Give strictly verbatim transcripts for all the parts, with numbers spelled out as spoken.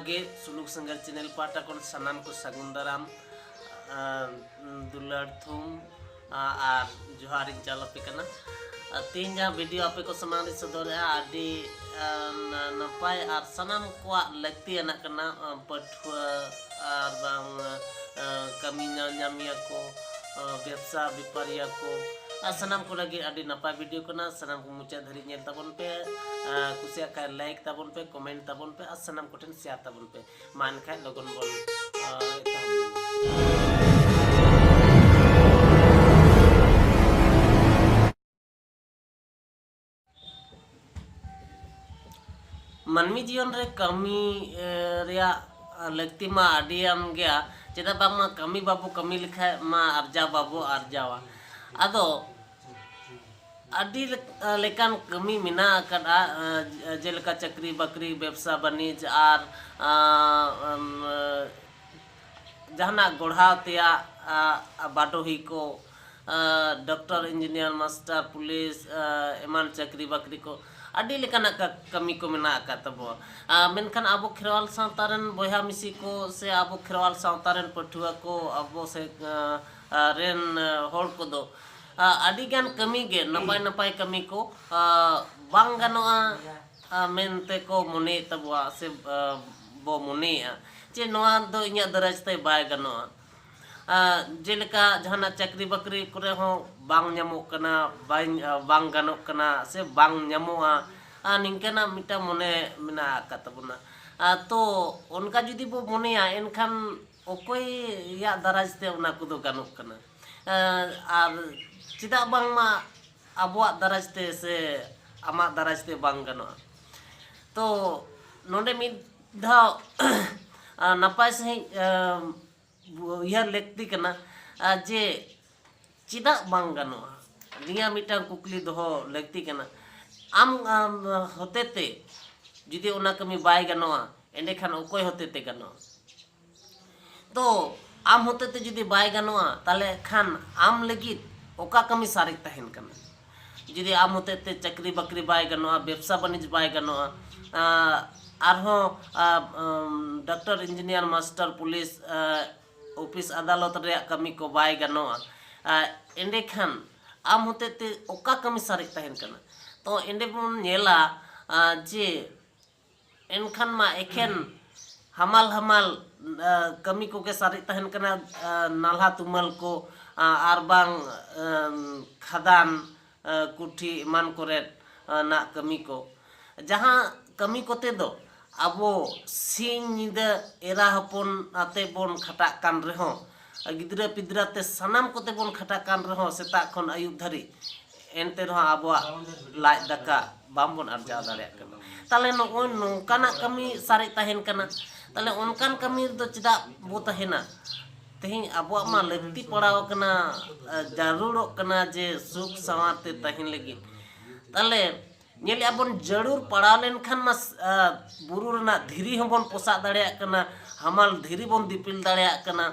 ᱜᱮ ᱥᱩᱞᱩᱠ ᱥᱟᱸᱜᱟᱨ ᱪᱮᱱᱮᱞ ᱯᱟᱦᱴᱟ ᱠᱷᱚᱱ ᱥᱟᱱᱟᱢ ᱠᱚ ᱥᱟᱹᱜᱩᱱ ᱫᱟᱨᱟᱢ, ᱟᱨ, ᱩᱢ, ᱫᱩᱞᱟᱹᱲ ᱛᱷᱩᱢ, ᱟ-, ᱟᱨ ᱡᱚᱦᱟᱨ ᱤᱧ ᱪᱟᱞ ᱟᱯᱮ ᱠᱟᱱᱟ᱾ ᱟᱨ ᱛᱮᱦᱮᱧ ᱡᱟᱦᱟᱸ ᱵᱷᱤᱰᱤᱭᱳ ᱟᱯᱮ ᱠᱚ ᱥᱟᱢᱟᱝ ᱨᱤᱧ ᱥᱚᱫᱚᱨᱮᱜᱼᱟ, ᱟᱹᱰᱤ, ᱟ, ᱱᱟ-, ᱱᱟᱯᱟᱭ ᱟᱨ ᱥᱟᱱᱟᱢ ᱠᱚᱣᱟᱜ ᱞᱟᱹᱠᱛᱤᱭᱟᱱᱟᱜ ᱠᱟᱱᱟ, ᱟ, ᱯᱟᱹᱴᱷᱩᱣᱟᱹ ᱟᱨ ᱵᱟᱝ, ᱟ, ᱠᱟᱹᱢᱤ ᱧᱟ-, ᱧᱟᱢᱤᱭᱟᱹ ᱠᱚ, ᱟ, ᱵᱮᱵᱽᱥᱟ ᱵᱮᱯᱟᱨᱤᱭᱟᱹ ᱠᱚ, ᱟᱨ ᱥᱟᱱᱟᱢ ᱠᱚ ᱞᱟᱹᱜᱤᱫ ᱟᱹᱰᱤ ᱱᱟᱯᱟᱭ ᱵᱷᱤᱰᱤᱭᱳ ᱠᱟᱱᱟ᱾ ᱥᱟᱱᱟᱢ ᱠᱚ ᱢᱩᱪᱟᱹᱫ ᱫᱷᱟᱹᱨᱤᱡ ᱧᱮᱞ ᱛᱟᱵᱚᱱ ᱯᱮ, ᱟ, ᱠᱩᱥᱤᱭᱟᱜ ᱠᱷᱟᱱ ᱞᱟᱭᱤᱠ ᱛᱟᱵᱚᱱ ᱯᱮ, ᱠᱚᱢᱮᱱᱴ ᱛᱟᱵᱚᱱ ᱯᱮ ᱟᱨ ᱥᱟᱱᱟᱢ ᱠᱚᱴᱷᱮᱱ ᱥᱮᱭᱟᱨ ᱛᱟᱵᱚᱱ ᱯᱮ᱾ ᱢᱟ ᱮᱱᱠᱷᱟᱱ ᱞᱚᱜᱚᱱ ᱵᱚᱱ, ᱟ, ᱮᱛᱚᱦᱚᱵ ᱞᱮᱜᱮ᱾ ᱢᱟᱹᱱᱢᱤ ᱡᱤᱭᱚᱱ ᱨᱮ ᱠᱟᱹᱢᱤ, ᱮ, ᱨᱮᱭᱟᱜ ᱞᱟᱹᱠᱛᱤ ᱢᱟ ᱟᱹᱰᱤᱭᱟᱱ ᱜᱮᱭᱟ, ᱪᱮᱫᱟᱜ ᱵᱟᱝᱢᱟ ᱠᱟᱹᱢᱤ ᱵᱟᱵᱚ ᱠᱟᱹᱢᱤ ᱞᱮᱠᱷᱟᱡ ᱢᱟ ᱟᱨᱡᱟᱣ ᱵᱟᱵᱚ ᱟᱨᱡᱟᱣᱟ᱾ ᱟᱫᱚ ᱟᱹᱰᱤ ᱞᱮᱠ-, ᱞᱮᱠᱟᱱ ᱠᱟᱹᱢᱤ ᱢᱮᱱᱟᱜ ᱟᱠᱟᱫᱼᱟ, ᱮ, ᱡᱮᱞᱮᱠᱟ ᱪᱟᱹᱠᱨᱤ ᱵᱟᱹᱠᱨᱤ, ᱵᱮᱵᱽᱥᱟ ᱵᱟᱹᱱᱤᱡᱽ ᱟᱨ, ᱟ, ᱟᱢ, ᱮ, ᱡᱟᱦᱟᱱᱟᱜ ᱜᱚᱲᱦᱟᱣ ᱛᱮᱭᱟᱜ, ᱟ, ᱵᱟᱰᱚᱦᱤ ᱠᱚ, ᱟ, ᱰᱚᱠᱴᱚᱨ, ᱤᱧᱡᱤᱱᱤᱭᱟᱨ, ᱢᱟᱥᱴᱟᱨ, ᱯᱩᱞᱤᱥ, ᱟ, ᱮᱢᱟᱱ ᱪᱟᱹᱠᱨᱤ ᱵᱟᱹᱠᱨᱤ ᱠᱚ, ᱟᱹᱰᱤ ᱞᱮᱠᱟᱱᱟᱜ ᱠᱟ-, ᱠᱟᱹᱢᱤ ᱠᱚ ᱢᱮᱱᱟᱜ ᱟᱠᱟᱫ ᱛᱟᱵᱚᱣᱟ᱾ ᱟ, ᱢᱮᱱᱠᱷᱟᱱ ᱟᱵᱚ ᱠᱷᱮᱨᱣᱟᱞ ᱥᱟᱶᱛᱟ ᱨᱮᱱ ᱵᱚᱭᱦᱟ ᱢᱤᱥᱤ ᱠᱚ ᱥᱮ ᱟᱵᱚ ᱠᱷᱮᱨᱣᱟᱞ ᱥᱟᱶᱛᱟ ᱨᱮᱱ ᱯᱟᱹᱴᱷᱩᱣᱟᱹ ᱠᱚ, ᱟᱵᱚ ᱥᱮ, ᱟ, ᱟ, ᱨᱮᱱ, ᱟ, ᱦᱚᱲ ᱠᱚᱫᱚ, ᱟ, ᱟᱹᱰᱤᱜᱟᱱ ᱠᱟᱹᱢᱤ ᱜᱮ, ᱱᱟᱯᱟᱭ ᱱᱟᱯᱟᱭ ᱠᱟᱹᱢᱤ ᱠᱚ, ᱟ, ᱵᱟᱝ ᱜᱟᱱᱚᱜᱼᱟ, ᱟ, ᱢᱮᱱᱛᱮ ᱠᱚ ᱢᱚᱱᱮᱭᱮᱫ ᱛᱟᱵᱚᱣᱟ ᱥᱮ, ᱟ, ᱵᱚ ᱢᱚᱱᱮᱭᱮᱫᱼᱟ ᱡᱮ ᱱᱚᱣᱟ ᱫᱚ ᱤᱧᱟᱹᱜ ᱫᱟᱨᱟᱭ ᱛᱮ ᱵᱟᱭ ᱜᱟᱱᱚᱜᱼᱟ᱾ ᱟ, ᱡᱮᱞᱮᱠᱟ ᱡᱟᱦᱟᱱᱟᱜ ᱪᱟᱹᱠᱨᱤ ᱵᱟᱹᱠᱨᱤ ᱠᱚᱨᱮ ᱦᱚᱸ ᱵᱟᱝ ᱧᱟᱢᱚᱜ ᱠᱟᱱᱟ, ᱵᱟᱝ, ᱟ, ᱵᱟᱝ ᱜᱟᱱᱚᱜ ᱠᱟᱱᱟ ᱥᱮ ᱵᱟᱝ ᱧᱟᱢᱚᱜᱼᱟ, ᱟ, ᱱᱤᱝᱠᱟᱱᱟᱜ ᱢᱤᱫᱴᱟᱝ ᱢᱚᱱᱮ ᱢᱮᱱᱟᱜ ᱟᱠᱟᱫ ᱛᱟᱵᱚᱱᱟ᱾ ᱟ, ᱛᱚ ᱚᱱᱠᱟ ᱡᱩᱫᱤ ᱵᱚ ᱢᱚᱱᱮᱭᱟ, ᱮᱱᱠᱷᱟᱱ ᱚᱠᱚᱭᱟᱜ ᱫᱟᱨᱟᱭ ᱛᱮ ᱚᱱᱟ ᱠᱚᱫᱚ ᱜᱟᱱᱚᱜ ᱠᱟᱱᱟ? ᱟ, ᱟᱨ ᱪᱮᱫᱟᱜ ᱵᱟᱝᱢᱟ ᱟᱵᱚᱣᱟᱜ ᱫᱟᱨᱟᱭ ᱛᱮ ᱥᱮ ᱟᱢᱟᱜ ᱫᱟᱨᱟᱭ ᱛᱮ ᱵᱟᱝ ᱜᱟᱱᱚᱜᱼᱟ? ᱛᱚ ᱱᱚᱰᱮ ᱢᱤᱫ ᱫᱷᱟᱣ, ᱟ, ᱱᱟᱯᱟᱭ ᱥᱟᱺᱦᱤᱡ, ᱟ, ᱩᱭᱦᱟᱹᱨ ᱞᱟᱹᱠᱛᱤ ᱠᱟᱱᱟ, ᱟ, ᱡᱮ ᱪᱮᱫᱟᱜ ᱵᱟᱝ ᱜᱟᱱᱚᱜᱼᱟ? ᱱᱤᱭᱟᱹ ᱢᱤᱫᱴᱟᱝ ᱠᱩᱠᱞᱤ ᱫᱚᱦᱚ ᱞᱟᱹᱠᱛᱤ ᱠᱟᱱᱟ᱾ ᱟᱢ, ᱟᱢ ᱦᱚᱛᱮᱛᱮ ᱡᱩᱫᱤ ᱚᱱᱟ ᱠᱟᱹᱢᱤ ᱵᱟᱭ ᱜᱟᱱᱚᱜᱼᱟ, ᱮᱸᱰᱮᱠᱷᱟᱱ ᱚᱠᱚᱭ ᱦᱚᱛᱮᱛᱮ ᱜᱟᱱᱚᱜᱼᱟ? ᱛᱚ ᱟᱢ ᱦᱚᱛᱮᱛᱮ ᱡᱩᱫᱤ ᱵᱟᱭ ᱜᱟᱱᱚᱜᱼᱟ, ᱛᱟᱦᱞᱮ ᱠᱷᱟᱱ ᱟᱢ ᱞᱟᱹᱜᱤᱫ ᱚᱠᱟ ᱠᱟᱹᱢᱤ ᱥᱟᱨᱮᱡ ᱛᱟᱦᱮᱱ ᱠᱟᱱᱟ? ᱡᱩᱫᱤ ᱟᱢ ᱦᱚᱛᱮᱛᱮ ᱪᱟᱹᱠᱨᱤ ᱵᱟᱹᱠᱨᱤ ᱵᱟᱭ ᱜᱟᱱᱚᱜᱼᱟ, ᱵᱮᱵᱽᱥᱟ ᱵᱟᱹᱱᱤᱡᱽ ᱵᱟᱭ ᱜᱟᱱᱚᱜᱼᱟ, ᱟᱸ, ᱟᱨᱦᱚᱸ doctor, engineer, master, police, office ᱟᱫᱟᱞᱚᱛ ᱨᱮᱭᱟᱜ ᱠᱟᱹᱢᱤ ᱠᱚ ᱵᱟᱭ ᱜᱟᱱᱚᱜᱼᱟ᱾ ᱮᱸᱰᱮᱠᱷᱟᱱ ᱟᱢ ᱦᱚᱛᱮᱛᱮ ᱚᱠᱟ ᱠᱟᱹᱢᱤ ᱥᱟᱨᱮᱡ ᱛᱟᱦᱮᱱ ᱠᱟᱱᱟ? ᱛᱚ ᱮᱸᱰᱮ ᱵᱚᱱ ᱧᱮᱞᱟ ᱡᱮ ᱮᱱᱠᱷᱟᱱ ᱢᱟ ᱮᱠᱷᱮᱱ ᱦᱟᱢᱟᱞ ᱦᱟᱢᱟᱞ ᱠᱟᱹᱢᱤ ᱠᱚᱜᱮ ᱥᱟᱨᱮᱡ ᱛᱟᱦᱮᱱ ᱠᱟᱱᱟ, ᱱᱟᱞᱦᱟ ᱛᱩᱢᱟᱹᱞ ᱠᱚ, ᱟᱨ ᱵᱟᱝ ᱠᱷᱟᱫᱟᱱ, ᱠᱩᱴᱷᱤ ᱮᱢᱟᱱ ᱠᱚᱨᱮ ᱱᱟᱜ ᱠᱟᱹᱢᱤ ᱠᱚ, ᱡᱟᱦᱟᱸ ᱠᱟᱹᱢᱤ ᱠᱚᱛᱮ ᱫᱚ ᱟᱵᱚ ᱥᱤᱧ ᱧᱤᱫᱟᱹ ᱮᱨᱟ ᱦᱚᱯᱚᱱ ᱟᱛᱮ ᱵᱚᱱ ᱠᱷᱟᱴᱟᱜ ᱠᱟᱱ ᱨᱮᱦᱚᱸ, ᱜᱤᱫᱽᱨᱟᱹ ᱯᱤᱫᱽᱨᱟᱹ ᱛᱮ ᱥᱟᱱᱟᱢ ᱠᱚᱛᱮ ᱵᱚᱱ ᱠᱷᱟᱴᱟᱜ ᱠᱟᱱ ᱨᱮᱦᱚᱸ, ᱥᱮᱛᱟᱜ ᱠᱷᱚᱱ ᱟᱹᱭᱩᱵ ᱫᱷᱟᱹᱨᱤᱡ, ᱮᱱᱛᱮ ᱨᱮᱦᱚᱸ ᱟᱵᱚᱣᱟᱜ ᱞᱟᱡ ᱫᱟᱠᱟ ᱵᱟᱝᱵᱚᱱ ᱟᱨᱡᱟᱣ ᱫᱟᱲᱮᱭᱟᱜ ᱠᱟᱱᱟ᱾ ᱛᱟᱦᱚᱞᱮ ᱱᱚᱜᱼᱚᱭ ᱱᱚᱝᱠᱟᱱᱟᱜ ᱠᱟᱹᱢᱤ ᱥᱟᱨᱮᱡ ᱛᱟᱦᱮᱱ ᱠᱟᱱᱟ᱾ ᱛᱟᱦᱚᱞᱮ ᱚᱱᱠᱟᱱ ᱠᱟᱹᱢᱤ ᱨᱮᱫᱚ ᱪᱮᱫᱟᱜ ᱵᱚ ᱛᱟᱦᱮᱱᱟ? ᱛᱮᱦᱮᱧ ᱟᱵᱚᱣᱟᱜ ᱢᱟ ᱞᱟᱹᱠᱛᱤ ᱯᱟᱲᱟᱣ ᱟᱠᱟᱱᱟ, ᱡᱟᱹᱨᱩᱲᱚᱜ ᱠᱟᱱᱟ ᱡᱮ ᱥᱩᱠ ᱥᱟᱶᱟᱨ ᱛᱮ ᱛᱟᱦᱮᱱ ᱞᱟᱹᱜᱤᱫ᱾ ᱛᱟᱦᱚᱞᱮ ᱧᱮᱞᱮᱜᱼᱟ ᱵᱚᱱ, ᱡᱟᱹᱨᱩᱲ ᱯᱟᱲᱟᱣ ᱞᱮᱱᱠᱷᱟᱱ ᱢᱟ ᱵᱩᱨᱩ ᱨᱮᱱᱟᱜ ᱫᱷᱤᱨᱤ ᱦᱚᱸᱵᱚᱱ ᱯᱚᱥᱟᱜ ᱫᱟᱲᱮᱭᱟᱜ ᱠᱟᱱᱟ, ᱦᱟᱢᱟᱞ ᱫᱷᱤᱨᱤ ᱵᱚᱱ ᱫᱤᱯᱤᱞ ᱫᱟᱲᱮᱭᱟᱜ ᱠᱟᱱᱟ,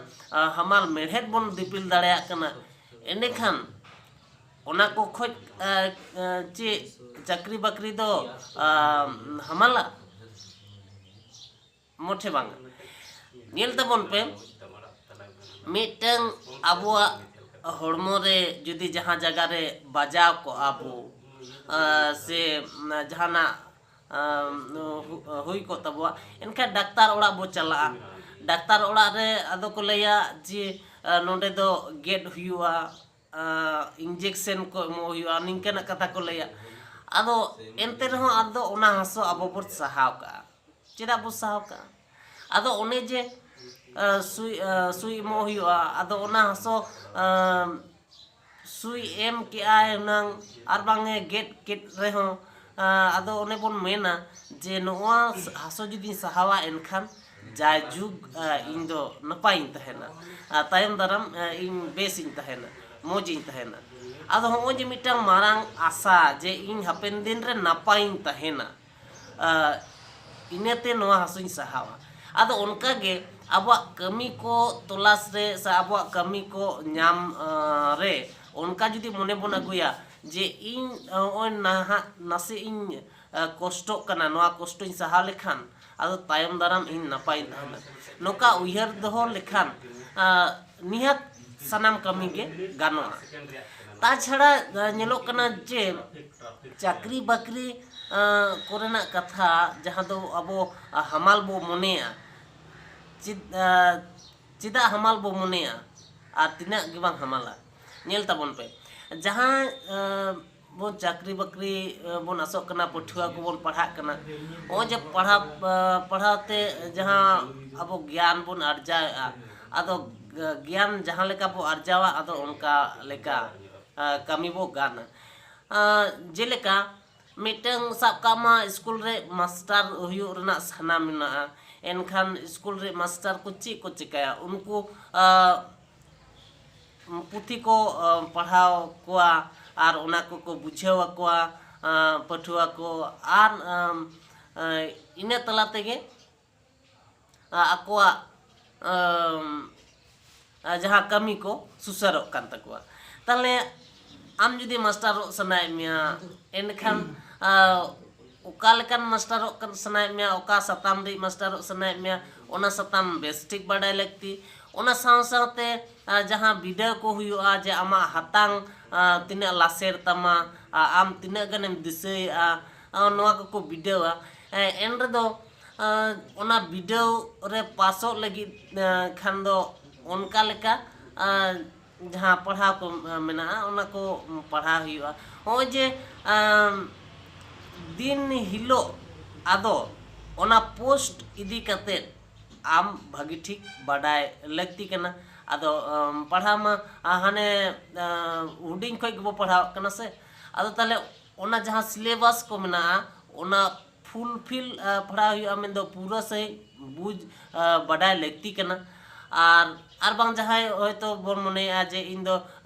ᱦᱟᱢᱟᱞ ᱢᱮᱲᱦᱮᱫ ᱵᱚᱱ ᱫᱤᱯᱤᱞ ᱫᱟᱲᱮᱭᱟᱜ ᱠᱟᱱᱟ᱾ ᱮᱸᱰᱮᱠᱷᱟᱱ ᱚᱱᱟ ᱠᱚ ᱠᱷᱚᱡ ᱪᱮᱫ ᱪᱟᱹᱠᱨᱤ ᱵᱟᱹᱠᱨᱤ ᱫᱚ ᱦᱟᱢᱟᱞᱟ? ᱢᱚᱴᱷᱮ ᱵᱟᱝᱟ᱾ ᱧᱮᱞ ᱛᱟᱵᱚᱱ ᱯᱮ, ᱢᱤᱫᱴᱟᱝ ᱟᱵᱚᱣᱟᱜ ᱦᱚᱲᱢᱚ ᱨᱮ ᱡᱩᱫᱤ ᱡᱟᱦᱟᱸ ᱡᱟᱭᱜᱟ ᱨᱮ ᱵᱟᱡᱟᱣ ᱠᱚᱜᱼᱟ ᱵᱚ, ᱥᱮ ᱡᱟᱦᱟᱱᱟᱜ ᱦᱩᱭ ᱠᱚᱜ ᱛᱟᱵᱚᱣᱟ, ᱮᱱᱠᱷᱟᱱ ᱰᱟᱠᱛᱟᱨ ᱚᱲᱟᱜ ᱵᱚ ᱪᱟᱞᱟᱜᱼᱟ᱾ ᱰᱟᱠᱛᱟᱨ ᱚᱲᱟᱜ ᱨᱮ ᱟᱫᱚ ᱠᱚ ᱞᱟᱹᱭᱟ ᱡᱮ ᱱᱚᱰᱮ ᱫᱚ ᱜᱮᱫ ᱦᱩᱭᱩᱜᱼᱟ, ᱤᱧᱡᱮᱠᱥᱮᱱ ᱠᱚ ᱮᱢᱚᱜ ᱦᱩᱭᱩᱜᱼᱟ, ᱱᱤᱝᱠᱟᱹᱱᱟᱜ ᱠᱟᱛᱷᱟ ᱠᱚ ᱞᱟᱹᱭᱟ᱾ ᱟᱫᱚ ᱮᱱᱛᱮ ᱨᱮᱦᱚᱸ ᱟᱫᱚ ᱚᱱᱟ ᱦᱟᱹᱥᱩ ᱟᱵᱚ ᱵᱚᱱ ᱥᱟᱦᱟᱣ ᱠᱟᱜᱼᱟ᱾ ᱪᱮᱫᱟᱜ ᱵᱚ ᱥᱟᱦᱟᱣ ᱠᱟᱜᱼᱟ? ᱟᱫᱚ ᱚᱱᱮ ᱡᱮ ᱥᱩᱭ ᱥᱩᱭ ᱮᱢᱚᱜ ᱦᱩᱭᱩᱜᱼᱟ, ᱟᱫᱚ ᱚᱱᱟ ᱦᱟᱹᱥᱩ ᱥᱩᱭ ᱮᱢ ᱠᱮᱜᱼᱟᱭ ᱦᱩᱱᱟᱹᱝ, ᱟᱨ ᱵᱟᱝ ᱮ ᱜᱮᱫ ᱠᱮᱫ ᱨᱮᱦᱚᱸ, ᱟᱫᱚ ᱚᱱᱮ ᱵᱚᱱ ᱢᱮᱱᱟ ᱡᱮ ᱱᱚᱣᱟ ᱦᱟᱹᱥᱩ ᱡᱩᱫᱤᱧ ᱥᱟᱦᱟᱣᱟ, ᱮᱱᱠᱷᱟᱱ ᱡᱟᱭᱡᱩᱜᱽ ᱤᱧ ᱫᱚ ᱱᱟᱯᱟᱭᱤᱧ ᱛᱟᱦᱮᱱᱟ, ᱟᱨ ᱛᱟᱭᱚᱢ ᱫᱟᱨᱟᱢ ᱤᱧ ᱵᱮᱥᱤᱧ ᱛᱟᱦᱮᱱᱟ, ᱢᱚᱡᱽ ᱤᱧ ᱛᱟᱦᱮᱱᱟ᱾ ᱟᱫᱚ ᱦᱚᱸᱜᱼᱚᱭ ᱡᱮ ᱢᱤᱫᱴᱟᱝ ᱢᱟᱨᱟᱝ ᱟᱥᱟ ᱡᱮ ᱤᱧ ᱦᱟᱯᱮᱱ ᱫᱤᱱ ᱨᱮ ᱱᱟᱯᱟᱭᱤᱧ ᱛᱟᱦᱮᱱᱟ, ᱤᱱᱟᱹᱛᱮ ᱱᱚᱣᱟ ᱦᱟᱹᱥᱩᱧ ᱥᱟᱦᱟᱣᱟ᱾ ᱟᱫᱚ ᱚᱱᱠᱟᱜᱮ ᱟᱵᱚᱣᱟᱜ ᱠᱟᱹᱢᱤ ᱠᱚ ᱛᱚᱞᱟᱥ ᱨᱮ ᱥᱮ ᱟᱵᱚᱣᱟᱜ ᱠᱟᱹᱢᱤ ᱠᱚ ᱧᱟᱢ ᱨᱮ ᱚᱱᱠᱟ ᱡᱩᱫᱤ ᱢᱚᱱᱮ ᱵᱚᱱ ᱟᱹᱜᱩᱭᱟ ᱡᱮ ᱤᱧ ᱱᱚᱜᱼᱚᱭ ᱱᱟᱦᱟᱜ ᱱᱟᱥᱮ ᱤᱧ ᱠᱚᱥᱴᱚᱜ ᱠᱟᱱᱟ, ᱱᱚᱣᱟ ᱠᱚᱥᱴᱚᱧ ᱥᱟᱦᱟᱣ ᱞᱮᱠᱷᱟᱱ ᱟᱫᱚ ᱛᱟᱭᱚᱢ ᱫᱟᱨᱟᱢ ᱤᱧ ᱱᱟᱯᱟᱭᱤᱧ ᱛᱟᱦᱮᱱᱟ᱾ ᱱᱚᱝᱠᱟ ᱩᱭᱦᱟᱹᱨ ᱫᱚᱦᱚ ᱞᱮᱠᱷᱟᱱ ᱱᱤᱦᱟᱹᱛ ᱥᱟᱱᱟᱢ ᱠᱟᱹᱢᱤ ᱜᱮ ᱜᱟᱱᱚᱜᱼᱟ᱾ ᱛᱟᱪᱷᱟᱲᱟ ᱧᱮᱞᱚᱜ ᱠᱟᱱᱟ ᱡᱮ ᱪᱟᱹᱠᱨᱤ ᱵᱟᱹᱠᱨᱤ ᱠᱚᱨᱮᱱᱟᱜ ᱠᱟᱛᱷᱟ, ᱡᱟᱦᱟᱸ ᱫᱚ ᱟᱵᱚ ᱦᱟᱢᱟᱞ ᱵᱚ ᱢᱚᱱᱮᱭᱟ, ᱪᱮᱫ ᱪᱮᱫᱟᱜ ᱦᱟᱢᱟᱞ ᱵᱚ ᱢᱚᱱᱮᱭᱟ ᱟᱨ ᱛᱤᱱᱟᱹᱜ ᱜᱮ ᱵᱟᱝ ᱦᱟᱢᱟᱞᱟ? ᱧᱮᱞ ᱛᱟᱵᱚᱱ ᱯᱮ, ᱡᱟᱦᱟᱸ ᱵᱚᱱ ᱪᱟᱹᱠᱨᱤ ᱵᱟᱹᱠᱨᱤ ᱵᱚᱱ ᱟᱥᱚᱜ ᱠᱟᱱᱟ, ᱯᱟᱹᱴᱷᱩᱣᱟᱹ ᱠᱚᱵᱚᱱ ᱯᱟᱲᱦᱟᱜ ᱠᱟᱱᱟ, ᱱᱚᱜᱼᱚᱭ ᱡᱮ ᱯᱟᱲᱦᱟᱣ ᱯᱟᱲᱦᱟᱣ ᱛᱮ ᱡᱟᱦᱟᱸ ᱟᱵᱚ ᱜᱮᱭᱟᱱ ᱵᱚᱱ ᱟᱨᱡᱟᱣᱮᱫᱼᱟ, ᱟᱫᱚ ᱜᱮᱭᱟᱱ ᱡᱟᱦᱟᱸ ᱞᱮᱠᱟ ᱵᱚ ᱟᱨᱡᱟᱣᱟ, ᱟᱫᱚ ᱚᱱᱠᱟ ᱞᱮᱠᱟ ᱠᱟᱹᱢᱤ ᱵᱚ ᱜᱟᱱᱟ᱾ ᱡᱮᱞᱮᱠᱟ ᱢᱤᱫᱴᱟᱝ ᱥᱟᱵ ᱠᱟᱜ ᱢᱟ, ᱥᱠᱩᱞ ᱨᱮ ᱢᱟᱥᱴᱟᱨ ᱦᱩᱭᱩᱜ ᱨᱮᱱᱟᱜ ᱥᱟᱱᱟ ᱢᱮᱱᱟᱜᱼᱟ, ᱮᱱᱠᱷᱟᱱ ᱥᱠᱩᱞ ᱨᱮ ᱢᱟᱥᱴᱟᱨ ᱠᱚ ᱪᱮᱫ ᱠᱚ ᱪᱤᱠᱟᱹᱭᱟ? ᱩᱱᱠᱩ ᱯᱩᱛᱷᱤ ᱠᱚ ᱯᱟᱲᱦᱟᱣ ᱠᱚᱣᱟ ᱟᱨ ᱚᱱᱟ ᱠᱚᱠᱚ ᱵᱩᱡᱷᱟᱹᱣ ᱟᱠᱚᱣᱟ ᱯᱟᱹᱴᱷᱩᱣᱟᱹ ᱠᱚ, ᱟᱨ ᱤᱱᱟᱹ ᱛᱟᱞᱟ ᱛᱮᱜᱮ ᱟᱠᱚᱣᱟᱜ ᱡᱟᱦᱟᱸ ᱠᱟᱹᱢᱤ ᱠᱚ ᱥᱩᱥᱟᱹᱨᱚᱜ ᱠᱟᱱ ᱛᱟᱠᱚᱣᱟ᱾ ᱛᱟᱦᱚᱞᱮ ᱟᱢ ᱡᱩᱫᱤ ᱢᱟᱥᱴᱟᱨᱚᱜ ᱥᱟᱱᱟᱭᱮᱫ ᱢᱮᱭᱟ, ᱮᱱᱠᱷᱟᱱ ᱚᱠᱟ ᱞᱮᱠᱟᱱ ᱢᱟᱥᱴᱟᱨᱚᱜ ᱥᱟᱱᱟᱭᱮᱫ ᱢᱮᱭᱟ, ᱚᱠᱟ ᱥᱟᱛᱟᱢ ᱨᱮ ᱢᱟᱥᱴᱟᱨᱚᱜ ᱥᱟᱱᱟᱭᱮᱫ ᱢᱮᱭᱟ, ᱚᱱᱟ ᱥᱟᱛᱟᱢ ᱵᱮᱥ ᱴᱷᱤᱠ ᱵᱟᱰᱟᱭ ᱞᱟᱹᱠᱛᱤ᱾ ᱚᱱᱟ ᱥᱟᱶ ᱥᱟᱶᱛᱮ ᱡᱟᱦᱟᱸ ᱵᱤᱰᱟᱹᱣ ᱠᱚ ᱦᱩᱭᱩᱜᱼᱟ, ᱡᱮ ᱟᱢᱟᱜ ᱦᱟᱛᱟᱝ ᱛᱤᱱᱟᱹᱜ ᱞᱟᱥᱮᱨ ᱛᱟᱢᱟ, ᱟᱢ ᱛᱤᱱᱟᱹᱜ ᱜᱟᱱᱮᱢ ᱫᱤᱥᱟᱹᱭᱮᱫᱼᱟ, ᱱᱚᱣᱟ ᱠᱚᱠᱚ ᱵᱤᱰᱟᱹᱣᱟ᱾ ᱮᱱ ᱨᱮᱫᱚ ᱚᱱᱟ ᱵᱤᱰᱟᱹᱣ ᱨᱮ ᱯᱟᱥᱚᱜ ᱞᱟᱹᱜᱤᱫ ᱠᱷᱟᱱ ᱫᱚ ᱚᱱᱠᱟ ᱞᱮᱠᱟ ᱡᱟᱦᱟᱸ ᱯᱟᱲᱦᱟᱣ ᱠᱚ ᱢᱮᱱᱟᱜᱼᱟ, ᱚᱱᱟ ᱠᱚ ᱯᱟᱲᱦᱟᱣ ᱦᱩᱭᱩᱜᱼᱟ᱾ ᱱᱚᱜᱼᱚᱭ ᱡᱮ ᱫᱤᱱ ᱦᱤᱞᱳᱜ ᱟᱫᱚ ᱚᱱᱟ ᱯᱳᱥᱴ ᱤᱫᱤ ᱠᱟᱛᱮᱫ ᱟᱢ ᱵᱷᱟᱹᱜᱤ ᱴᱷᱤᱠ ᱵᱟᱰᱟᱭ ᱞᱟᱹᱠᱛᱤ ᱠᱟᱱᱟ᱾ ᱟᱫᱚ ᱯᱟᱲᱦᱟᱣ ᱢᱟ ᱦᱟᱱᱮ ᱦᱩᱰᱤᱧ ᱠᱷᱚᱱ ᱜᱮᱵᱚ ᱯᱟᱲᱦᱟᱣᱚᱜ ᱠᱟᱱᱟ ᱥᱮ, ᱟᱫᱚ ᱛᱟᱦᱚᱞᱮ ᱚᱱᱟ ᱡᱟᱦᱟᱸ ᱥᱤᱞᱮᱵᱟᱥ ᱠᱚ ᱢᱮᱱᱟᱜᱼᱟ, ᱚᱱᱟ ᱯᱷᱩᱞᱯᱷᱤᱞ ᱯᱟᱲᱦᱟᱣ ᱦᱩᱭᱩᱜᱼᱟ, ᱢᱮᱱᱫᱚ ᱯᱩᱨᱟᱹ ᱥᱟᱺᱦᱤᱡ ᱵᱩᱡᱽ ᱵᱟᱰᱟᱭ ᱞᱟᱹᱠᱛᱤ ᱠᱟᱱᱟ᱾ ᱟᱨ ᱟᱨ ᱵᱟᱝ ᱡᱟᱦᱟᱸᱭ ᱦᱚᱭᱛᱳ ᱵᱚᱱ ᱢᱚᱱᱮᱭᱮᱫᱼᱟ ᱡᱮ ᱤᱧ ᱫᱚ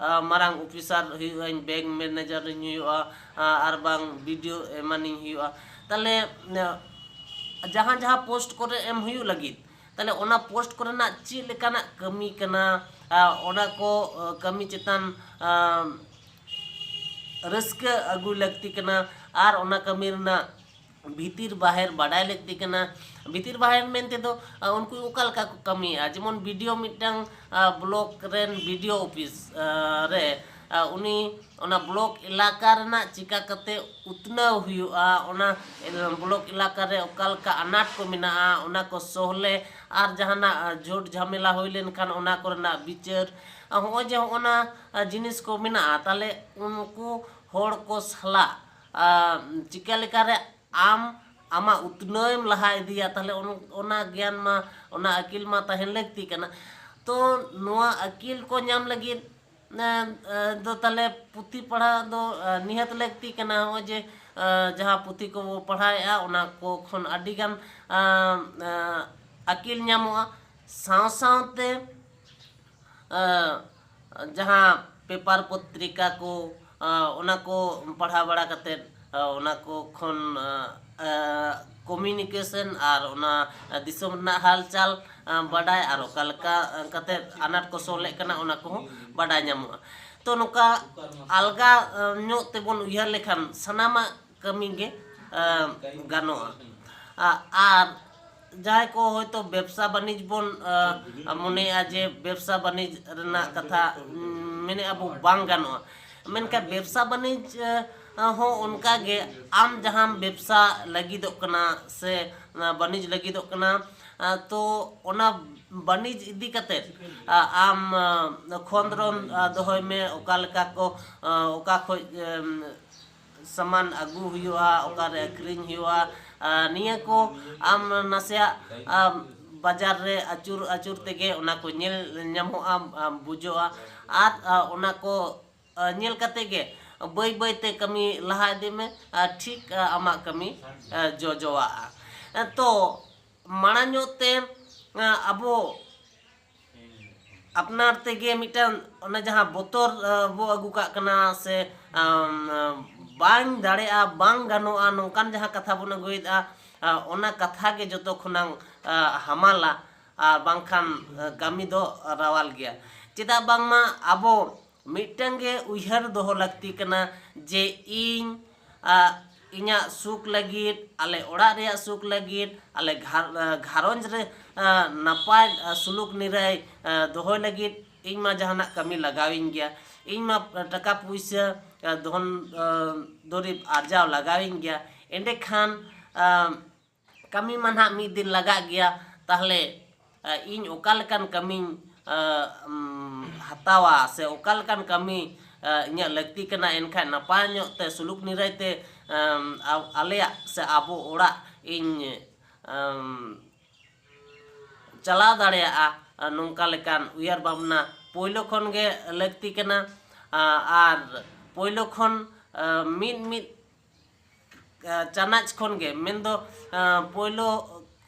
ᱢᱟᱨᱟᱝ ᱚᱯᱷᱤᱥᱟᱨ ᱦᱩᱭᱩᱜᱼᱟᱹᱧ, ᱵᱮᱝᱠ ᱢᱮᱱᱮᱡᱟᱨᱤᱧ ᱦᱩᱭᱩᱜᱼᱟ, ᱟᱨ ᱵᱟᱝ ᱵᱤ ᱰᱤ ᱳ ᱮᱢᱟᱱᱤᱧ ᱦᱩᱭᱩᱜᱼᱟ, ᱛᱟᱦᱚᱞᱮ ᱡᱟᱦᱟᱸ ᱡᱟᱦᱟᱸ ᱯᱳᱥᱴ ᱠᱚᱨᱮ ᱮᱢ ᱦᱩᱭᱩᱜ ᱞᱟᱹᱜᱤᱫ, ᱛᱟᱦᱚᱞᱮ ᱚᱱᱟ ᱯᱳᱥᱴ ᱠᱚᱨᱮᱱᱟᱜ ᱪᱮᱫ ᱞᱮᱠᱟᱱᱟᱜ ᱠᱟᱹᱢᱤ ᱠᱟᱱᱟ, ᱚᱱᱟ ᱠᱚ ᱠᱟᱹᱢᱤ ᱪᱮᱛᱟᱱ ᱨᱟᱹᱥᱠᱟᱹ ᱟᱹᱜᱩᱭ ᱞᱟᱹᱠᱛᱤ ᱠᱟᱱᱟ᱾ ᱟᱨ ᱚᱱᱟ ᱠᱟᱹᱢᱤ ᱨᱮᱱᱟᱜ ᱵᱷᱤᱛᱤᱨ ᱵᱟᱦᱮᱨ ᱵᱟᱰᱟᱭ ᱞᱟᱹᱠᱛᱤ ᱠᱟᱱᱟ᱾ ᱵᱷᱤᱛᱤᱨ ᱵᱟᱦᱮᱨ ᱢᱮᱱ ᱛᱮᱫᱚ ᱟ, ᱩᱱᱠᱩ ᱚᱠᱟ ᱞᱮᱠᱟ ᱠᱚ ᱠᱟᱹᱢᱤᱭᱮᱫᱼᱟ, ᱡᱮᱢᱚᱱ ᱵᱤ ᱰᱤ ᱳ ᱢᱤᱫᱴᱟᱝ ᱟ, ᱵᱞᱚᱠ ᱨᱮᱱ ᱵᱤ ᱰᱤ ᱳ ᱚᱯᱷᱤᱥ ᱟ, ᱨᱮ ᱟ, ᱩᱱᱤ ᱚᱱᱟ ᱵᱞᱚᱠ ᱮᱞᱟᱠᱟ ᱨᱮᱱᱟᱜ ᱪᱤᱠᱟ ᱠᱟᱛᱮ ᱩᱛᱱᱟᱹᱣ ᱦᱩᱭᱩᱜᱼᱟ, ᱚᱱᱟ ᱮ, ᱵᱞᱚᱠ ᱮᱞᱟᱠᱟ ᱨᱮ ᱚᱠᱟ ᱞᱮᱠᱟ ᱟᱱᱟᱴ ᱠᱚ ᱢᱮᱱᱟᱜᱼᱟ, ᱚᱱᱟ ᱠᱚ ᱥᱚᱦᱞᱮ ᱟᱨ ᱡᱟᱦᱟᱱᱟᱜ ᱟ, ᱡᱷᱩᱴ ᱡᱷᱟᱢᱮᱞᱟ ᱦᱩᱭ ᱞᱮᱱᱠᱷᱟᱱ ᱚᱱᱟ ᱠᱚᱨᱮᱱᱟᱜ ᱵᱤᱪᱟᱹᱨ, ᱟ, ᱦᱚᱸᱜᱼᱚᱭ ᱡᱮ ᱦᱚᱸᱜᱼᱚ ᱱᱟ ᱟ, ᱡᱤᱱᱤᱥ ᱠᱚ ᱢᱮᱱᱟᱜᱼᱟ, ᱛᱟᱦᱞᱮ ᱩᱱᱠᱩ ᱦᱚᱲ ᱠᱚ ᱥᱟᱞᱟᱜ ᱟ, ᱪᱤᱠᱟᱹ ᱞᱮᱠᱟᱨᱮ ᱟᱢ ᱟᱢᱟᱜ ᱩᱛᱱᱟᱹᱣᱮᱢ ᱞᱟᱦᱟ ᱤᱫᱤᱭᱟ, ᱛᱟᱦᱞᱮ ᱚᱱ- ᱚᱱᱟ ᱜᱮᱭᱟᱱ ᱢᱟ, ᱚᱱᱟ ᱟᱹᱠᱤᱞ ᱢᱟ ᱛᱟᱦᱮᱱ ᱞᱟᱹᱠᱛᱤ ᱠᱟᱱᱟ᱾ ᱛᱚ ᱱᱚᱣᱟ ᱟᱹᱠᱤᱞ ᱠᱚ ᱧᱟᱢ ᱞᱟᱹᱜᱤᱫ ᱮ, ᱮ, ᱫᱚ ᱛᱟᱦᱞᱮ ᱯᱩᱛᱷᱤ ᱯᱟᱲᱦᱟᱣ ᱫᱚ ᱮ, ᱱᱤᱦᱟᱹᱛ ᱞᱟᱹᱠᱛᱤ ᱠᱟᱱᱟ᱾ ᱱᱚᱜᱼᱚᱭ ᱡᱮ ᱮ, ᱡᱟᱦᱟᱸ ᱯᱩᱛᱷᱤ ᱠᱚᱵᱚ ᱯᱟᱲᱦᱟᱣᱮᱫᱼᱟ, ᱚᱱᱟ ᱠᱚ ᱠᱷᱚᱱ ᱟᱹᱰᱤᱜᱟᱱ ᱮ, ᱮ, ᱟᱹᱠᱤᱞ ᱧᱟᱢᱚᱜᱼᱟ᱾ ᱥᱟᱶ ᱥᱟᱶᱛᱮ ᱮ, ᱡᱟᱦᱟᱸ ᱯᱮᱯᱟᱨ ᱯᱚᱛᱨᱤᱠᱟ ᱠᱚ, ᱮ, ᱚᱱᱟ ᱠᱚ ᱯᱟᱲᱦᱟᱣ ᱵᱟᱲᱟ ᱠᱟᱛᱮᱫ, ᱮ, ᱚᱱᱟ ᱠᱚ ᱠᱷᱚᱱ ᱮ, ᱮ, ᱠᱚᱢᱤᱭᱩᱱᱤᱠᱮᱥᱚᱱ ᱟᱨ ᱚᱱᱟ ᱫᱤᱥᱚᱢ ᱨᱮᱱᱟᱜ ᱦᱟᱞᱪᱟᱞ ᱮ, ᱵᱟᱰᱟᱭ ᱟᱨ ᱚᱠᱟ ᱞᱮᱠᱟ ᱮ, ᱠᱟᱛᱮᱫ ᱟᱱᱟᱴ ᱠᱚ ᱥᱚᱦᱞᱮᱜ ᱠᱟᱱᱟ, ᱚᱱᱟ ᱠᱚᱦᱚᱸ ᱵᱟᱰᱟᱭ ᱧᱟᱢᱚᱜᱼᱟ᱾ ᱛᱚ ᱱᱚᱝᱠᱟ ᱟᱞᱜᱟ ᱮ, ᱧᱚᱜ ᱛᱮᱵᱚᱱ ᱩᱭᱦᱟᱹᱨ ᱞᱮᱠᱷᱟᱱ ᱥᱟᱱᱟᱢᱟᱜ ᱠᱟᱹᱢᱤ ᱜᱮ ᱮ, ᱜᱟᱱᱚᱜᱼᱟ᱾ ᱟ- ᱟᱨ ᱡᱟᱦᱟᱸᱭ ᱠᱚ ᱦᱚᱭᱛᱳ ᱵᱮᱵᱽᱥᱟ ᱵᱟᱹᱱᱤᱡᱽ ᱵᱚᱱ ᱟ, ᱢᱚᱱᱮᱭᱟ ᱡᱮ ᱵᱮᱵᱽᱥᱟ ᱵᱟᱹᱱᱤᱡᱽ ᱨᱮᱱᱟᱜ ᱠᱟᱛᱷᱟ ᱩᱢ, ᱢᱮᱱᱮᱫᱼᱟ ᱵᱚ ᱵᱟᱝ ᱜᱟᱱᱚᱜᱼᱟ, ᱢᱮᱱᱠᱷᱟᱱ ᱵᱮᱵᱽᱥᱟ ᱵᱟᱹᱱᱤᱡᱽ ᱟ, ᱦᱚᱸ ᱚᱱᱠᱟᱜᱮ ᱟᱢ ᱡᱟᱦᱟᱸᱢ ᱵᱮᱵᱽᱥᱟ ᱞᱟᱹᱜᱤᱫᱚᱜ ᱠᱟᱱᱟ ᱥᱮ ᱟ, ᱵᱟᱹᱱᱤᱡᱽ ᱞᱟᱹᱜᱤᱫᱚᱜ ᱠᱟᱱᱟ, ᱟ, ᱛᱚ ᱚᱱᱟ ᱵᱟᱹᱱᱤᱡᱽ ᱤᱫᱤ ᱠᱟᱛᱮᱫ ᱟ, ᱟᱢ ᱟ, ᱠᱷᱚᱸᱫᱽᱨᱚᱱ ᱟ, ᱫᱚᱦᱚᱭ ᱢᱮ, ᱚᱠᱟ ᱞᱮᱠᱟ ᱠᱚ ᱟ, ᱚᱠᱟ ᱠᱷᱚᱡ ᱮᱢ, ᱥᱟᱢᱟᱱ ᱟᱹᱜᱩ ᱦᱩᱭᱩᱜᱼᱟ, ᱚᱠᱟᱨᱮ ᱟᱹᱠᱷᱨᱤᱧ ᱦᱩᱭᱩᱜᱼᱟ, ᱟ, ᱱᱤᱭᱟᱹ ᱠᱚ ᱟᱢ ᱱᱟᱥᱮᱭᱟᱜ ᱟ, ᱵᱟᱡᱟᱨ ᱨᱮ ᱟᱹᱪᱩᱨ ᱟᱹᱪᱩᱨ ᱛᱮᱜᱮ ᱚᱱᱟ ᱠᱚ ᱧᱮᱞ ᱧᱟᱢᱚᱜᱼᱟ, ᱟ, ᱵᱩᱡᱷᱟᱹᱜᱼᱟ᱾ ᱟᱨ ᱟ, ᱚᱱᱟ ᱠᱚ ᱟ, ᱧᱮᱞ ᱠᱟᱛᱮ ᱜᱮ ᱵᱟᱹᱭ ᱵᱟᱹᱭ ᱛᱮ ᱠᱟᱹᱢᱤ ᱞᱟᱦᱟ ᱤᱫᱤ ᱢᱮ, ᱟ, ᱴᱷᱤᱠ ᱟ, ᱟᱢᱟᱜ ᱠᱟᱹᱢᱤ ᱟ, ᱡᱚᱡᱚᱣᱟᱜᱼᱟ᱾ ᱟ, ᱛᱚ ᱢᱟᱲᱟᱝ ᱧᱚᱜ ᱛᱮ ᱟ, ᱟᱵᱚ ᱟᱯᱱᱟᱨ ᱛᱮᱜᱮ ᱢᱤᱫᱴᱟᱝ ᱚᱱᱟ ᱡᱟᱦᱟᱸ ᱵᱚᱛᱚᱨ ᱟ, ᱵᱚ ᱟᱹᱜᱩ ᱠᱟᱜ ᱠᱟᱱᱟ ᱥᱮ ᱟᱢ, ᱟᱢ, ᱵᱟᱝ ᱫᱟᱲᱮᱭᱟᱜᱼᱟ, ᱵᱟᱝ ᱜᱟᱱᱚᱜᱼᱟ, ᱱᱚᱝᱠᱟᱱ ᱡᱟᱦᱟᱸ ᱠᱟᱛᱷᱟ ᱵᱚᱱ ᱟᱹᱜᱩᱭᱮᱫᱼᱟ, ᱟ, ᱚᱱᱟ ᱠᱟᱛᱷᱟ ᱜᱮ ᱡᱚᱛᱚ ᱠᱷᱚᱱᱟᱝ ᱟ, ᱦᱟᱢᱟᱞᱟ ᱟᱨ ᱵᱟᱝᱠᱷᱟᱱ ᱟ, ᱠᱟᱹᱢᱤ ᱫᱚ ᱨᱟᱣᱟᱞ ᱜᱮᱭᱟ᱾ ᱪᱮᱫᱟᱜ ᱵᱟᱝᱢᱟ ᱟᱵᱚ ᱢᱤᱫᱴᱟᱝ ᱜᱮ ᱩᱭᱦᱟᱹᱨ ᱫᱚᱦᱚ ᱞᱟᱹᱠᱛᱤ ᱠᱟᱱᱟ ᱡᱮ ᱤᱧ ᱟᱜ, ᱤᱧᱟᱹᱜ ᱥᱩᱠ ᱞᱟᱹᱜᱤᱫ, ᱟᱞᱮ ᱚᱲᱟᱜ ᱨᱮᱭᱟᱜ ᱥᱩᱠ ᱞᱟᱹᱜᱤᱫ, ᱟᱞᱮ ᱜᱷᱟᱨ-, ᱟᱸ, ᱜᱷᱟᱨᱚᱸᱡᱽ ᱨᱮ, ᱟᱸ, ᱱᱟᱯᱟᱭ, ᱟᱸ, ᱥᱩᱞᱩᱠ ᱱᱤᱨᱟᱹᱭ, ᱟᱸ, ᱫᱚᱦᱚᱭ ᱞᱟᱹᱜᱤᱫ ᱤᱧ ᱢᱟ ᱡᱟᱦᱟᱱᱟᱜ ᱠᱟᱹᱢᱤ ᱞᱟᱜᱟᱣᱤᱧ ᱜᱮᱭᱟ, ᱤᱧ ᱢᱟ ᱴᱟᱠᱟ ᱯᱩᱭᱥᱟᱹ, ᱟᱸ, ᱫᱷᱚᱱ, ᱟᱸ, ᱫᱩᱨᱤᱵᱽ ᱟᱨᱡᱟᱣ ᱞᱟᱜᱟᱣᱤᱧ ᱜᱮᱭᱟ᱾ ᱮᱸᱰᱮᱠᱷᱟᱱ, ᱟᱸ, ᱠᱟᱹᱢᱤ ᱢᱟ ᱱᱟᱦᱟᱜ ᱢᱤᱫ ᱫᱤᱱ ᱞᱟᱜᱟᱜ ᱜᱮᱭᱟ᱾ ᱛᱟᱦᱞᱮ, ᱟᱸ, ᱤᱧ ᱚᱠᱟ ᱞᱮᱠᱟᱱ ᱠᱟᱹᱢᱤᱧ, ᱟᱸ, ᱩᱢ, ᱦᱟᱛᱟᱣᱟ ᱥᱮ ᱚᱠᱟ ᱞᱮᱠᱟᱱ ᱠᱟᱹᱢᱤ, ᱟᱸ, ᱤᱧᱟᱹᱜ ᱞᱟᱹᱠᱛᱤ ᱠᱟᱱᱟ, ᱮᱱᱠᱷᱟᱱ ᱱᱟᱯᱟᱭ ᱧᱚᱜ ᱛᱮ ᱥᱩᱞᱩᱠ ᱱᱤᱨᱟᱹᱭ ᱛᱮ, ᱟᱸ, ᱟ-, ᱟᱞᱮᱭᱟᱜ ᱥᱮ ᱟᱵᱚ ᱚᱲᱟᱜ ᱤᱧ, ᱟᱸ, ᱪᱟᱞᱟᱣ ᱫᱟᱲᱮᱭᱟᱜᱼᱟ, ᱟᱸ, ᱱᱚᱝᱠᱟ ᱞᱮᱠᱟᱱ ᱩᱭᱦᱟᱹᱨ ᱵᱷᱟᱵᱽᱱᱟ ᱯᱳᱭᱞᱳ ᱠᱷᱚᱱ ᱜᱮ ᱞᱟᱹᱠᱛᱤ ᱠᱟᱱᱟ᱾ ᱟᱸ, ᱟᱨ ᱯᱳᱭᱞᱳ ᱠᱷᱚᱱ, ᱟᱸ, ᱢᱤᱫ ᱢᱤᱫ ᱟᱸ, ᱪᱟᱱᱟᱪ ᱠᱷᱚᱱ ᱜᱮ, ᱢᱮᱱᱫᱚ, ᱟᱸ, ᱯᱳᱭᱞᱳ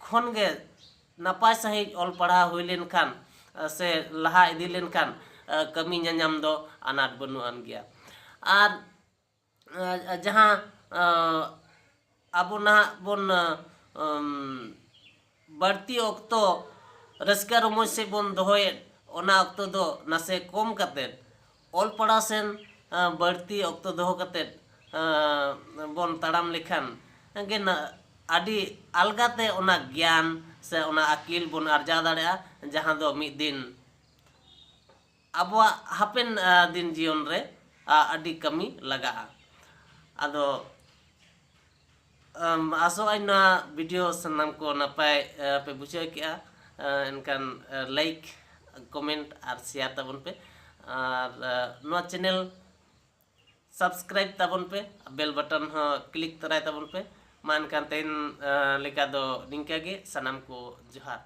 ᱠᱷᱚᱱ ᱜᱮ ᱱᱟᱯᱟᱭ ᱥᱟᱺᱦᱤᱡ ᱚᱞ ᱯᱟᱲᱦᱟᱣ ᱦᱩᱭ ᱞᱮᱱᱠᱷᱟᱱ, ᱟᱸ, ᱥᱮ ᱞᱟᱦᱟ ᱤᱫᱤ ᱞᱮᱱᱠᱷᱟᱱ, ᱟᱸ, ᱠᱟᱹᱢᱤ ᱧᱟᱧᱟᱢ ᱫᱚ ᱟᱱᱟᱴ ᱵᱟᱹᱱᱩᱜ ᱟᱱ ᱜᱮᱭᱟ᱾ ᱟᱨ, ᱟᱸ, ᱡᱟᱦᱟᱸ, ᱟᱸ, ᱟᱵᱚ ᱱᱟᱦᱟᱜ ᱵᱚᱱ, ᱟᱸ, ᱩᱢ, ᱵᱟᱹᱲᱛᱤ ᱚᱠᱛᱚ ᱨᱟᱹᱥᱠᱟᱹ ᱨᱚᱢᱚᱡᱽ ᱥᱮᱫ ᱵᱚᱱ ᱫᱚᱦᱚᱭᱮᱫ, ᱚᱱᱟ ᱚᱠᱛᱚ ᱫᱚ ᱱᱟᱥᱮ ᱠᱚᱢ ᱠᱟᱛᱮᱫ ᱚᱞ ᱯᱟᱲᱦᱟᱣ ᱥᱮᱱ, ᱟᱸ, ᱵᱟᱹᱲᱛᱤ ᱚᱠᱛᱚ ᱫᱚᱦᱚ ᱠᱟᱛᱮᱫ, ᱟᱸ, ᱵᱚᱱ ᱛᱟᱲᱟᱢ ᱞᱮᱠᱷᱟᱱ ᱜᱮ ᱱᱟ-, ᱟᱹᱰᱤ ᱟᱞᱜᱟᱛᱮ ᱚᱱᱟ ᱜᱮᱭᱟᱱ ᱥᱮ ᱚᱱᱟ ᱟᱹᱠᱤᱞ ᱵᱚᱱ ᱟᱨᱡᱟᱣ ᱫᱟᱲᱮᱭᱟᱜᱼᱟ, ᱡᱟᱦᱟᱸ ᱫᱚ ᱢᱤᱫ ᱫᱤᱱ ᱟᱵᱚᱣᱟᱜ ᱦᱟᱯᱮᱱ, ᱟᱸ, ᱫᱤᱱ ᱡᱤᱭᱚᱱ ᱨᱮ, ᱟᱸ, ᱟᱹᱰᱤ ᱠᱟᱹᱢᱤ ᱞᱟᱜᱟᱜᱼᱟ᱾ ᱟᱫᱚ, ᱟᱢ, ᱟᱥᱚᱜ ᱟᱹᱧ ᱱᱚᱣᱟ video ᱥᱟᱱᱟᱢ ᱠᱚ ᱱᱟᱯᱟᱭ, ᱟᱸ, ᱯᱮ ᱵᱩᱡᱷᱟᱹᱣ ᱠᱮᱜᱼᱟ᱾ ᱟᱸ, ᱮᱱᱠᱷᱟᱱ, ᱟᱸ, like, comment ᱟᱨ share ᱛᱟᱵᱚᱱ ᱯᱮ᱾ ᱟᱨ, ᱟᱸ, ᱱᱚᱣᱟ channel subscribe ᱛᱟᱵᱚᱱ ᱯᱮ, bell button ᱦᱚᱸ click ᱛᱚᱨᱟᱭ ᱛᱟᱵᱚᱱ ᱯᱮ᱾ ᱢᱟ ᱮᱱᱠᱷᱟᱱ ᱛᱮᱦᱮᱧ, ᱟᱸ, ᱞᱮᱠᱟ ᱫᱚ ᱱᱤᱝᱠᱟᱹ ᱜᱮ, ᱥᱟᱱᱟᱢ ᱠᱚ ᱡᱚᱦᱟᱨ᱾